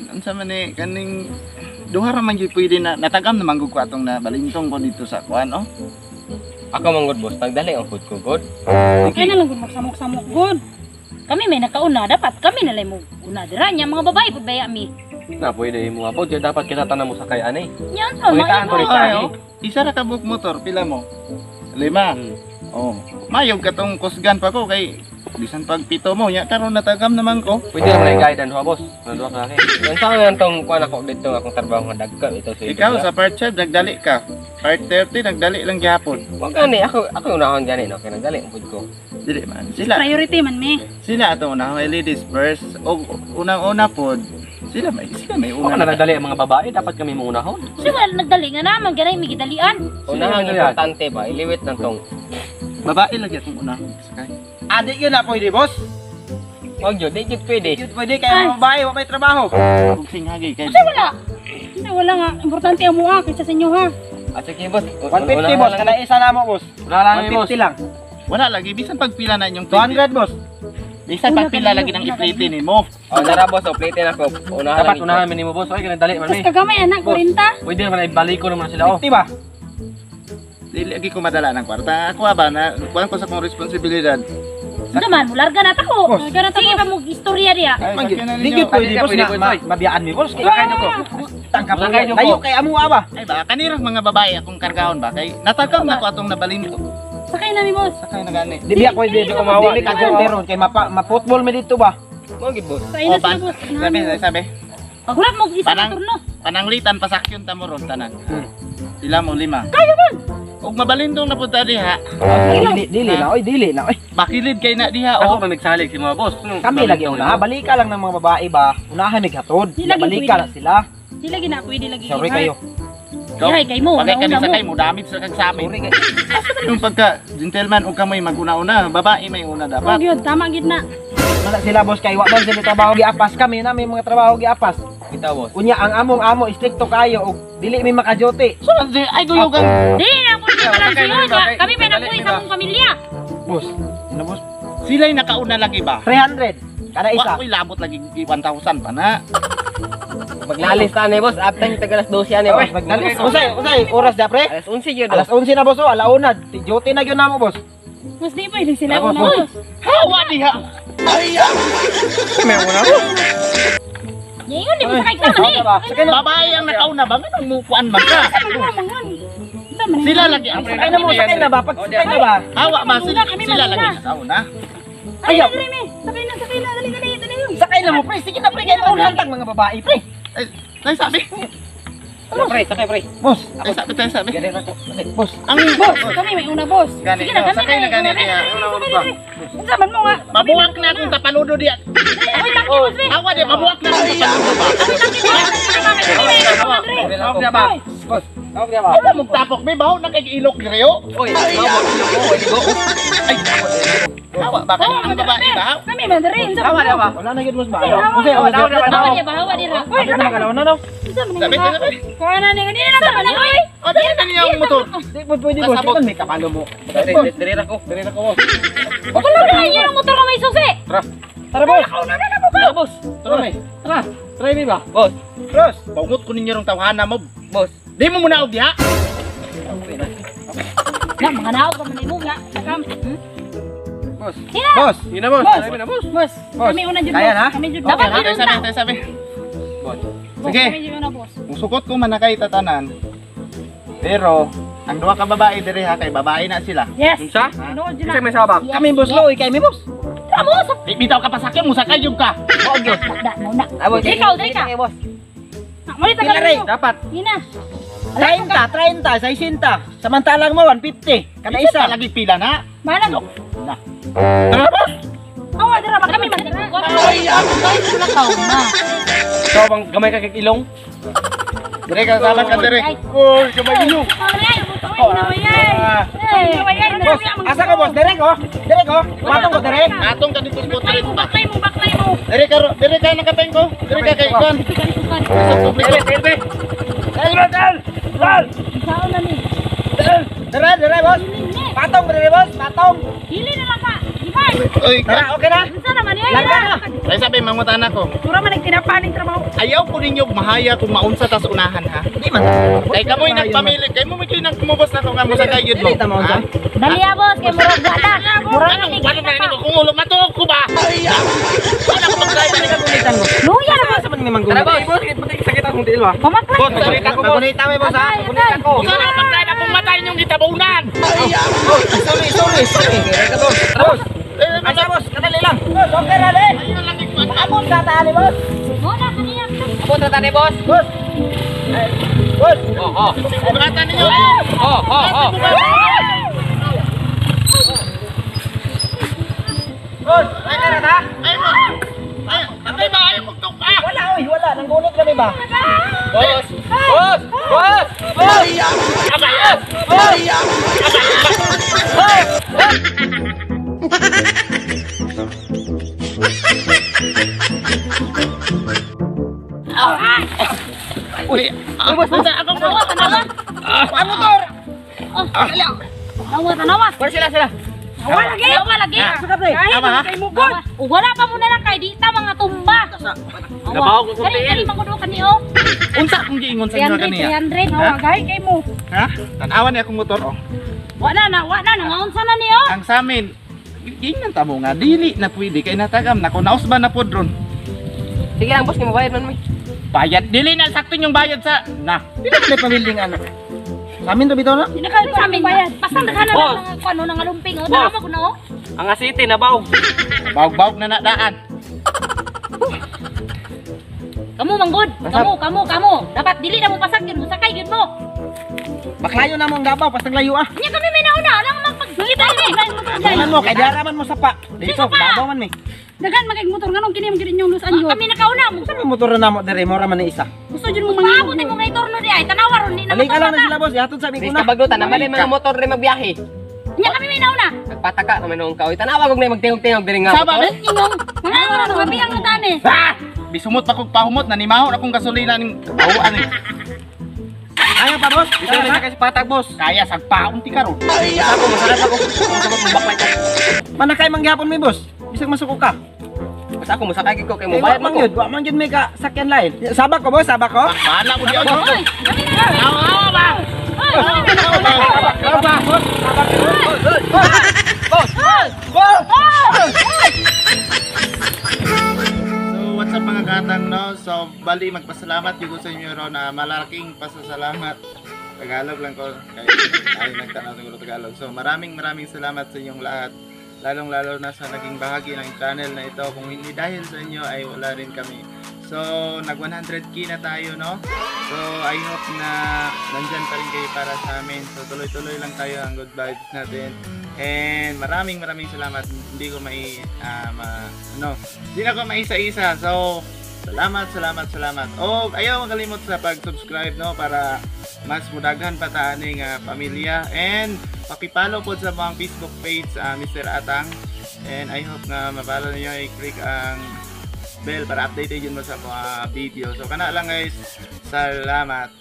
Kuan, unsa man ni kaning duha ra man gyud pwede na natagam na manggug ko atong na balintong ko dito sa kuan, oh. Ako man gud, boss, nagdali ang food ko gud. Kaya na lang gud magsamok-samok gud. Kami may nakauna, dapat kami na lang mo una dira nya mga babae pud baya mi. Na pwede mo nga po, dapat kita tanan mo sakay ani. Nya unsa Pangitaan man ko rin. Ay, oh. Isa ra ka buok motor, pila mo? Lima. Oh, mayog katong kusgan pa ko kay bisan pag pito mo nya karon natagam naman ko. Pwede naman ay guide ha, boss. Nanduha ka kay. Unsa nga tong kuan ako dito nga akong trabaho nga dagka ito sa Ikaw sa part 5 nagdali ka. Part 30 nagdali lang gihapon. Wa gani ako ako unahon gani no kay nagdali ang food ko. Dili man. Sila Priority man mi. sila ato una ladies first o unang-una pod. Sila may Una una. na nagdali ang mga babae, dapat kami maunahon. Kasi wala nagdali nga naman ganay mi gidalian. Unahon Sila yan. importante ba iliwit na tong. Babae lagi atong una. Sakay. Adi yun na pwede, boss. Wag jud, di jud pwede. Yun pwede kaya mga babae, wa may trabaho. Ug singhagi kay. Kasi wala. Kasi wala nga importante ang mua kaysa sa inyo ha. Ah, sige boss. 150, boss, kada isa na mo, boss. Wala lang eh, boss. 150 lang. Wala lagi bisan pagpila na inyong plate. 200, boss. Bisan pagpila lagi ng iplate nimo. Oh, nara boss, oh, plate na ako. Unahan Dapat lang. unahan mi nimo, boss. Ay, nagdali man Tapos mi. kagamay anak 40. Pwede naman ay balik ko naman sila, oh. 50 ba? Dili lagi ko madala ng kwarta. Ako ba na kuan ko sa akong responsibilidad. Unsa man mularga na ta ko. Boss. Larga na ta, Sige boss. pa mo istorya diya. Ay, sakyan na Di ninyo. gyud pwede, Pwede, boss, pwede, na boss, oy. mabiyaan mi, boss. Kay Sakay na ko. tangka po. Sakay na ko. Layo kay amo ba? Ay ba kanirang mga babae akong kargahon ba kay natagaw na ko atong nabalinto. Sakay na mi, boss. Sakay na gani. Di biya pwede, Dili ko mawa. dili ka ron kay mapa ma-football mi dito ba? Mo gid boss. Sakay na Oh, sila, boss. Sabi, sabi. Paghulat mo isa ka Parang- turno. Pananglitan pasakyon ta mo ron tanan. Pila mo lima. Kaya man. Og mabalintong na pud ta diha. Dili, dili na, oy, dili na, oy. Bakilid kay na diha Ako oh. pa nagsalig si mga boss. Kami lagi una, balika lang ng mga babae ba? Unahan mig hatod. Di lagi Balika pwede. na sila. Di lagi na pwede lagi. Sorry kayo. Ikaw, Dihay kay mo, Pagay ka una ni mo. sakay mo damage sa kag sa amin. Sorry kayo. Yung pagka gentleman og kamoy maguna-una, babae may una Oh, dapat. gyud tama gid na. Wala sila, boss, kay wa man sila trabaho giapas kami na may mga trabaho giapas. Kita boss. Unya ang among amo istrikto kayo og dili mi makajote. So, ay guyog ang Di na ako di balanse yun. Kami may nabuhi sa akong pamilya. Boss, ano boss? sila'y nakauna lagi ba? 300 kada isa. Wa ko'y labot lagi 1,000 pa na. Maglalis ta ni boss, after yung taga alas 12 ani boss. Maglalis. Usay, usay, oras da pre? Alas 11 gyud. Alas 11 na, boss, oh, alauna. Duty na gyud namo, boss. Mas di pwede sila Tapos, una, boss. boss. Hawa diha. May una mo. Ngayon di mo sakay ka man eh. Sakay na. Babae ang nakauna ba? Nganong mukuan man ka? Unsa man Sila lagi ang Sakay na mo, sakay na ba? Pag sakay na ba? Hawa ba sila, Kami sila manuna. lagi nakauna? Ayaw. Dali, dali, sakay na, sakay na, dali, dali, dali. Sakay na mo, pre. Sige na, pre. Kaya maunhan tang mga babae, pre. Ay, tayo sabi. Pre, sakay pre. Boss, Tayo sabi, tayo sabi. Gani ra ko. boss. Ang Boss, kami may una, boss. Gani, Sige na, oh, kami sakay na na, gani una. diha. Unsa man mo nga? Mabuwak na akong tapaludo diha. Uy, tangki boss be. Hawa diha, mabuwak na akong tapaludo ba? Tawag na ba? Boss, Tawag na ba? Hawa mong tapok, may baho na kay ilok direo. Oy, tawag mo, ligo. Ay, hawa ba kay ang babae ba? Kami man diri, unsa man Tama na ba? Wala na gyud, boss ba? Usay, Wala na ba? Hawa diya ba, hawa diya. Uy, Wala na kalaw na no. unsa man Sabi, nga? sabi. Kuha na ni kanina lang man oy. O, dali na niya ang motor. Di po pwede, boss. Kasabot. Ito may kapalo mo. Dire ra ko. Dali na ko, boss. Wala na yun ang motor nga may susi. Tara, boss. Tara boss. Tara, may. Tara, try mi ba? Boss, Boss. Bangot ko ninyo rong tawhana mo. boss. Di mo muna og diha. Na mga naog ka man imo. Nga, nakam. Boss. Hina. Boss. Yun na, boss. Boss. Try mi na, boss. Boss, Boss, kami una jud, kaya boss. na? Kami jud. Dapat Boss. yun Tayo sabi, tayo sabi. Boss. Boss, Sige. kami jud una, boss. Musukot ko man na kay tatanan. Pero ang duha ka babae diri ha kay babae na sila. Yes. Unsa? Tinuod jud Kasi na. may sabak. Kami, boss, loy kay mi, boss. Tara mo sa Di bitaw ka pasakyan mo sakay jud ka. Wag gyud. da mo na. Ah, boss. Ikaw, dali ka. Boss. Mali tagal Pinare. mo. Dapat. Hina. 30, 30, 60. Samantalang mo 150 kada Isa isa. lagi pila na. Malang. Tara boss. Awa dira ba Kami kami man man dira. Ay, ako tayo sila kauna. Ikaw bang gamay ka kay ilong? Dire ka sama ka dire. Ay. Oy, gamay ilong. Boss, asa ka, boss? Dire ko. Dire ko. Matong ko dire. Atong ka dito sa Baklay mo, baklay mo, baklay mo. Dire ka dire ka nakapeng ko. Dire ka kay kuan. Tukan. Sa publiko. Dal, dal. Sao na ni? Dire, dire, boss. Patong dire, boss. Patong. Dili na lang ka. Di ba? Oy, Tara, okay na? Unsa naman ni ay? Larga na. Ay sabi mangutan ako. Mura man nagtinapaning trabaho. Ayaw ko ninyo mahaya kung maunsa tas unahan ha. Di man. Kay kamoy nagpamili, kay mo may nagkumubos na ko nga mo sa kayod mo. Dili ta maunsa. Ha? Dali ah, boss, kay murag wala. Murag Anong wala na nimo kung ulo matuog ko ba? Wala ko mag-drive ni Gunitan mo. Luya na Sa man may manggunit. Tara boss, boss, pati sakit akong tiil ba? Pamaklay. Boss, sakit ako boss. Magunita mi boss ha. Agay, agay. Ako. Unsa na mag-drive akong matay inyong gitabunan? Sorry, sorry, sorry. Tara boss. Ay, sa boss, kadali lang. Boss, okay ra din. Ayun lang gid Amon sa taani boss. Muna kaniya. Abot na tani boss. Boss. Ay, boss. Oh, oh. Bugatan ninyo. Oh, oh, oh. Boss, okay ra ta? Ay mo. Ay, atay ba ayo mugtok pa? Wala oy, wala. Nanggunit kami ba? Boss! Boss! Boss! Boss! Abay. Uy, boss, boss, ako Tanawa, tanawa. Ang motor. Tanawa, tanawa. Wala sila sila. Wala lagi. Tanawa lagi. Suka pre. Kahit Tama, ha? kay mo god. Ug wala pa muna lang kay di ta mga tumba. Nabaho ko sa Dali, tiil. dali mangudo kani oh. Unsa akong giingon sa inyo 300, kaniya? 300. Awa gahi kay mo. Ha? Tan-awan ni akong motor oh. Wala na, wala na ngaunsa na ni oh. Ang sa amin, giingnan ta mo nga dili na pwede kay natagam nako nausba na pod ron. Sige lang boss, kay mabayad man mi. Bayad dili na sakto yung bayad sa na. Dili man pamilding anak. Sa amin to bitaw na. Di na kayo Sa amin bayad. Basta daghan na Boss. lang mga kuno nga lumping oh. Boss. Dama ko na oh. Ang asiti nabaw. Bawg-bawg na nadaan. Kamu manggod, kamu, kamu, kamu. Dapat dili na mo pasag yun, musakay yun mo. Baklayo na mo ang gabaw, pastang layo ah. Nya kami may nauna, lang magpagdita ni. Tingnan mo, kay dara man mo sa pa. Dito, gabaw man mi. Daghan man kay motor nganong kini man gid inyong lusan yun. Kami nakauna mo. Sa motor na namo dire, mora man ni isa. Gusto jud mo Maabot mangingog. mo ngay turno di ay tanawa ron ni na. Balik lang na sila boss, ihatod sa aming Bis una. kabaglo tanan man mga motor rin magbiyahe. Nya kami may nauna. Nagpataka kami noong kaoy. Tanawa gug na magtingog-tingog diri nga. Saba, motor. be? Ingong, mga nga ron mabiyang na tani. Ah! Bisumot pa kog pahumot nanimahon akong gasolina ning kabawan eh. Ayaw pa boss. Dito na kasi patag boss. Kaya sagpaon ti karon. Basta ako masarap ako. Masarap mo baklay ko. Manakay man gihapon mi boss. Bisag masuko ka. Basta ako musakay gid ko kay Kay mo bayad wa man man ko. gyud, wa man gyud may ka sakyan lain. Sabak ko boss, sabak ko. Bahala ko diyan. Oy, kami na. Awa ba? Oy, kami na nauna. Sabak ba boss? Sabak ko. Boss! Boss! So what's up mga katang no? So bali magpasalamat yung sa inyo ro na malaking pasasalamat. Tagalog lang ko kay ay nagtanaw siguro Tagalog. So maraming maraming salamat sa inyong lahat. Lalong lalo na sa naging bahagi ng channel na ito. Kung hindi dahil sa inyo ay wala rin kami. So nag 100K na tayo no. So I hope na nandyan pa rin kayo para sa amin. So tuloy-tuloy lang tayo ang good vibes natin. And maraming maraming salamat. Hindi ko mai ano, hindi na ako maisa-isa. So salamat, salamat, salamat. Oh, ayaw makalimot sa pag-subscribe no para mas mudaghan pa ta aning pamilya and paki-follow pod sa mga Facebook page Mr. Atang. And I hope na mapalo ninyo i-click ang bell para updated yun mo sa mga video. So kana lang guys. Salamat.